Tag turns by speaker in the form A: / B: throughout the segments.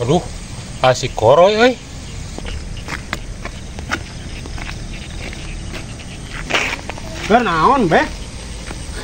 A: Aduh, asik koroy euy.
B: Keur naon, Beh?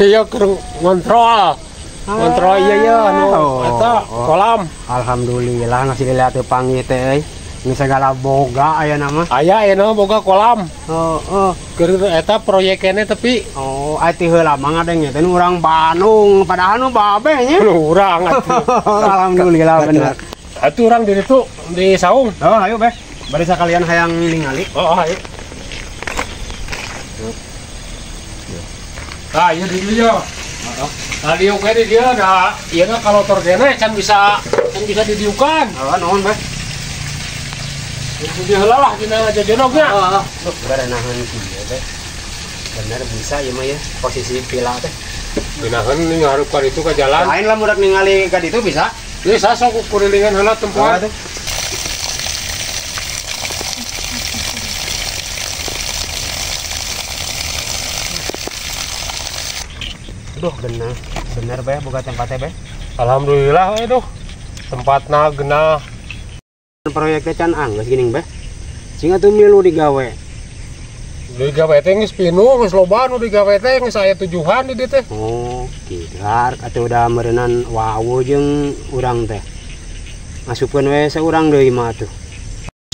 A: Iya keur ngontrol. Ngontrol ieu ya anu eta kolam.
B: Alhamdulillah ngasih dilihat teu panggih teh euy. Geus segala boga aya nama.
A: Aya ayeuna boga kolam.
B: Heeh.
A: Keur eta proyeknya tapi
B: oh, aya ti heula mah ngadenge teh nu urang Bandung, padahal nu babeh nya.
A: Nu urang atuh.
B: Alhamdulillah bener.
A: Atuh urang di ditu di saung.
B: Oh, ayo Beh. Bari sakalian hayang ningali.
A: Oh, ayo. Ah, ieu di dieu. Heeh. Nah, diuk di dieu da ieu na kalotor kene can bisa didiukan.
B: Heeh, nuhun Beh.
A: Di heula lah dina jojonogna.
B: Heeh. Duh, barenahan kieu teh. Bener bisa ieu mah ya posisi pila teh.
A: Dinaheun ngarup ka ditu ka jalan.
B: Lain lah mudak ningali ka ditu bisa.
A: Bisa sok kurilingan heula tempoan.
B: Duh, bener. Bener Beh boga tempatnya Beh.
A: Alhamdulillah we duh. Tempatna genah.
B: Proyeknya can anggeus geuning Beh. Sing atuh milu digawe.
A: Digawe teh geus pinuh, geus loba nu digawe teh geus aya tujuhan di dieu teh.
B: Oh, kitu atuh udah meureunnan wawu jeung urang teh. Masupkeun we saurang deui mah atuh.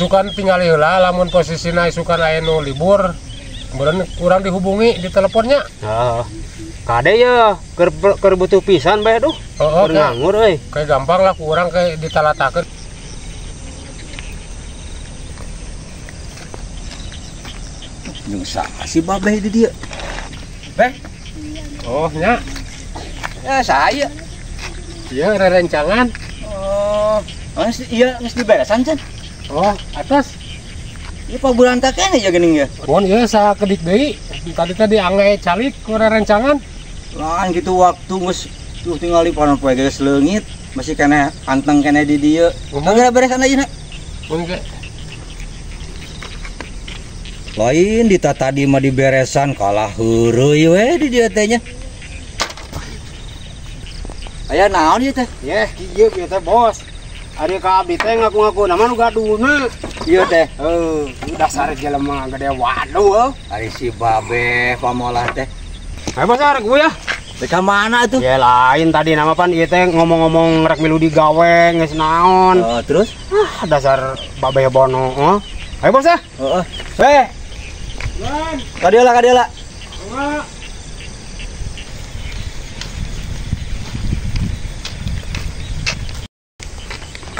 A: Isukan tingali heula lamun posisina isukan aya nu libur, kemudian kurang dihubungi di teleponnya.
B: Heeh. Kade ya, keur butuh pisan Beh duh.
A: Heeh,
B: keur nganggur euy.
A: Kayak gampang lah ku urang kayak ditalatakeun.
C: Jeung saha si babeh di dieu? Beh.
A: Oh, nya.
C: Ya saya.
A: Ieu rerencangan.
C: Oh, geus ieu geus diberesan can.
A: Oh, atas.
C: Ieu paburanta keneh ya geuning ya.
A: Mun ieu sakedik deui. Tadi teh diangge calik ku rerencangan.
C: Lain gitu waktu geus tuh tingali panon poe geus leungit, masih keneh anteng keneh di dieu. Kagak beresan ayeuna.
A: Mun ge.
C: Lain di tadi mah diberesan kalah heureuy we di dieu teh nya. Aya naon ieu teh?
B: Yeh, kieu ieu teh bos. Ari ka abdi teh ngaku-ngaku nama nu gaduhna.
C: Ieu teh.
B: Heuh, dasar jelema gede waduh heuh.
C: Ari si babeh pamolah teh.
B: Ayo bos arek gue ya.
C: Rek ka mana atuh?
B: Ya lain tadi nama pan ieu teh ngomong-ngomong rek milu digawe geus naon.
C: Oh, terus?
B: Ah, dasar babeh bono heuh. Ayo bos ya.
C: Heeh.
B: Beh.
C: Kadieu lah, kadieu lah.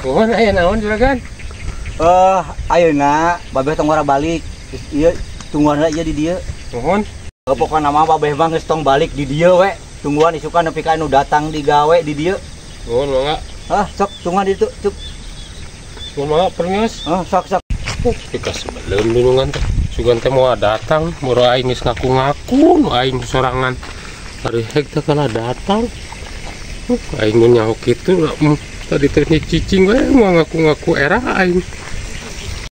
A: Kumaha aya naon juragan?
C: Ayeuna babeh tong ora balik. Ieu tungguan heula ieu di dieu.
A: Nuhun.
C: Pokona mah babeh mah geus tong balik di dieu we. Tungguan isukan nepi ka anu datang digawe di dieu.
A: Nuhun mangga.
C: Hah, sok tungguan di ditu, cuk.
A: Nuhun mangga permios.
C: Hah, sok sok.
A: Pika sebelum dunungan teh. Sugan teh moal datang, moro aing geus ngaku-ngaku nu aing sorangan. Ari hek teh kalah datang. Aing nu nyaho kitu tadi teh cicing we moal ngaku-ngaku era aing.